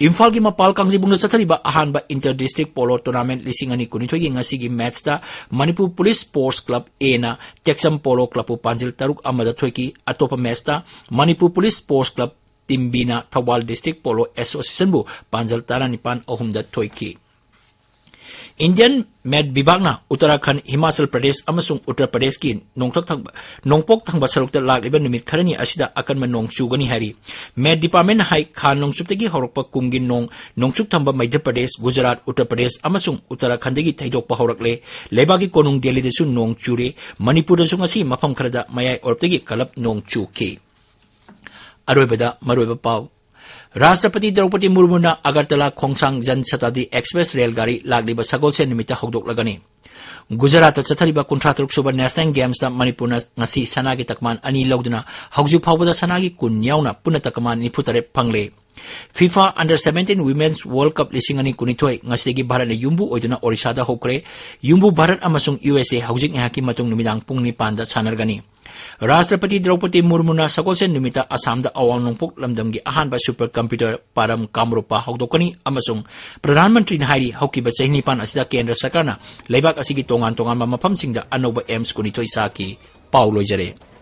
ꯏꯝꯐꯥꯜꯒꯤ ꯃꯄꯥꯜ ꯀꯥꯡꯖꯩꯕꯨꯡꯗ ꯆꯠꯊꯔꯤꯕ ꯑꯍꯥꯟꯕ Inter District Polo Tournament ꯂꯤꯁꯤꯡ ꯑꯅꯤ ꯀꯨꯟꯅꯤꯊꯣꯏꯒꯤ ꯉꯁꯤꯒꯤ matchꯇ Manipur Police Sports Club Aꯅ ꯇꯦꯛꯆꯝ Polo Clubꯄꯨ ꯄꯥꯟꯖꯤꯜ ꯇꯔꯨꯛ ꯑꯃꯗ ꯊꯣꯏꯈꯤ꯫ ꯑꯇꯣꯞꯄ matchꯇ Manipur Police Sports Club Team Bꯅ Thoubal District Polo Associationꯕꯨ ꯄꯥꯟꯖꯜ ꯇꯔꯥꯅꯤꯄꯥꯟ ꯑꯍꯨꯝꯗ ꯊꯣꯏꯈꯤ꯫ Indian Met ꯕꯤꯚꯥꯒꯅ ꯎꯠꯇꯔꯥꯈꯟꯗ, ꯍꯤꯃꯥꯆꯜ ꯄ꯭ꯔꯗꯦꯁ ꯑꯃꯁꯨꯡ ꯎꯠꯇꯔ ꯄ꯭ꯔꯗꯦꯁꯀꯤ ꯅꯣꯡꯊꯛ ꯊꯪꯕ, ꯅꯣꯡꯄꯣꯛ ꯊꯪꯕ ꯁꯔꯨꯛꯇ ꯂꯥꯛꯂꯤꯕ ꯅꯨꯃꯤꯠ ꯈꯔꯅꯤ ꯑꯁꯤꯗ ꯑꯀꯟꯕ ꯅꯣꯡ ꯆꯨꯒꯅꯤ ꯍꯥꯏꯔꯤ꯫ Met Departmentꯅ ꯍꯥꯏ, ꯈꯥ ꯅꯣꯡꯆꯨꯞꯇꯒꯤ ꯍꯧꯔꯛꯄ ꯀꯨꯝꯒꯤ ꯅꯣꯡ ꯅꯣꯡꯆꯨꯞ ꯊꯪꯕ ꯃꯙ꯭ꯌ ꯄ꯭ꯔꯗꯦꯁ, ꯒꯨꯖꯔꯥꯠ, ꯎꯠꯇꯔ ꯄ꯭ꯔꯗꯦꯁ ꯑꯃꯁꯨꯡ ꯎꯠꯇꯔꯥꯈꯟꯗꯒꯤ ꯊꯩꯗꯣꯛꯄ ꯍꯧꯔꯛꯂꯦ꯫ ꯂꯩꯕꯥꯛꯀꯤ ꯀꯣꯅꯨꯡ ꯗꯦꯜꯂꯤꯗꯁꯨ ꯅꯣꯡ ꯆꯨꯔꯦ꯫ ꯃꯅꯤꯄꯨꯔꯗꯁꯨ ꯉꯁꯤ ꯃꯐꯝ ꯈꯔꯗ ꯃꯌꯥꯏ ꯑꯣꯏꯔꯞꯇꯒꯤ ꯀꯜꯂꯞ ꯅꯣꯡ ꯆꯨꯈꯤ꯫ ꯑꯔꯣꯏꯕꯗ ꯃꯔꯨꯑꯣꯏꯕ ꯄꯥꯎ꯫ ꯔꯥꯁꯇ꯭ꯔꯄꯇꯤ ꯗ꯭ꯔꯧꯄꯗꯤ ꯃꯨꯔꯃꯨꯅ ꯑꯒꯔꯇꯂꯥ ꯈꯣꯡꯁꯥꯡ ꯖꯟ ꯁꯇꯥꯕꯗꯤ ꯑꯦꯛꯁꯄ꯭ꯔꯦꯁ ꯔꯦꯜ ꯒꯥꯔꯤ ꯂꯥꯛꯂꯤꯕ ꯁꯒꯣꯜꯁꯦꯟ ꯅꯨꯃꯤꯠꯇ ꯍꯧꯗꯣꯛꯂꯒꯅꯤ꯫ ꯒꯨꯖꯔꯥꯠꯇ ꯆꯠꯊꯔꯤꯕ ꯀꯨꯟꯊ꯭ꯔꯥ ꯇꯔꯨꯛ ꯁꯨꯕ ꯅꯦꯁꯅꯦꯜ ꯒꯦꯝꯁꯇ ꯃꯅꯤꯄꯨꯔꯅ ꯉꯁꯤ ꯁꯅꯥꯒꯤ ꯇꯀꯃꯥꯟ ꯑꯅꯤ ꯂꯧꯗꯨꯅ ꯍꯧꯖꯤꯛ ꯐꯥꯎꯕꯗ ꯁꯅꯥꯒꯤ ꯀꯨꯟ ꯌꯥꯎꯅ ꯄꯨꯟꯅ ꯇꯀꯃꯥꯟ ꯅꯤꯐꯨ ꯇꯔꯦꯠ ꯐꯪꯂꯦ꯫ FIFA Under seventeen Women's World Cup ꯂꯤꯁꯤꯡ ꯑꯅꯤ ꯀꯨꯟꯅꯤꯊꯣꯏ ꯉꯁꯤꯗꯒꯤ ꯚꯥꯔꯠꯅ ꯌꯨꯝꯕꯨ ꯑꯣꯏꯗꯨꯅ ꯑꯣꯔꯤꯁꯥꯗ ꯍꯧꯈ꯭ꯔꯦ꯫ ꯌꯨꯝꯕꯨ ꯚꯥꯔꯠ ꯑꯃꯁꯨꯡ ꯌꯨ ꯑꯦꯁ ꯑꯦ ꯍꯧꯖꯤꯛ ꯉꯥꯏꯍꯥꯛꯀꯤ ꯃꯇꯨꯡ ꯅꯨꯃꯤꯗꯥꯡ ꯄꯨꯡ ꯅꯤꯄꯥꯟꯗ ꯁꯥꯟꯅꯔꯒꯅꯤ꯫ ꯔꯥꯁꯇ꯭ꯔꯄꯇꯤ ꯗ꯭ꯔꯧꯄꯗꯤ ꯃꯨꯔꯃꯨꯅ ꯁꯒꯣꯜꯁꯦꯟ ꯅꯨꯃꯤꯠꯇ ꯑꯁꯥꯝꯗ ꯑꯋꯥꯡ ꯅꯣꯡꯄꯣꯛ ꯂꯝꯗꯝꯒꯤ ꯑꯍꯥꯟꯕ ꯁꯨꯄꯔ ꯀꯝꯄ꯭ꯌꯨꯇꯔ ꯄꯥꯔꯝ ꯀꯥꯝꯔꯨꯄꯥ ꯍꯧꯗꯣꯛꯀꯅꯤ ꯑꯃꯁꯨꯡ ꯄ꯭ꯔꯙꯥꯟ ꯃꯟꯇ꯭ꯔꯤꯅ ꯍꯥꯏꯔꯤ, ꯍꯧꯈꯤꯕ ꯆꯍꯤ ꯅꯤꯄꯥꯟ ꯑꯁꯤꯗ ꯀꯦꯟꯗ꯭ꯔ ꯁꯔꯀꯥꯔꯅ ꯂꯩꯕꯥꯛ ꯑꯁꯤꯒꯤ ꯇꯣꯉꯥꯟ ꯇꯣꯉꯥꯟꯕ ꯃꯐꯝꯁꯤꯡꯗ ꯑꯅꯧꯕ ꯑꯦꯝꯁ ꯀꯨꯟꯅꯤꯊꯣꯏ ꯁꯥꯈꯤ꯫ ꯄꯥꯎ ꯂꯣꯏꯖꯔꯦ꯫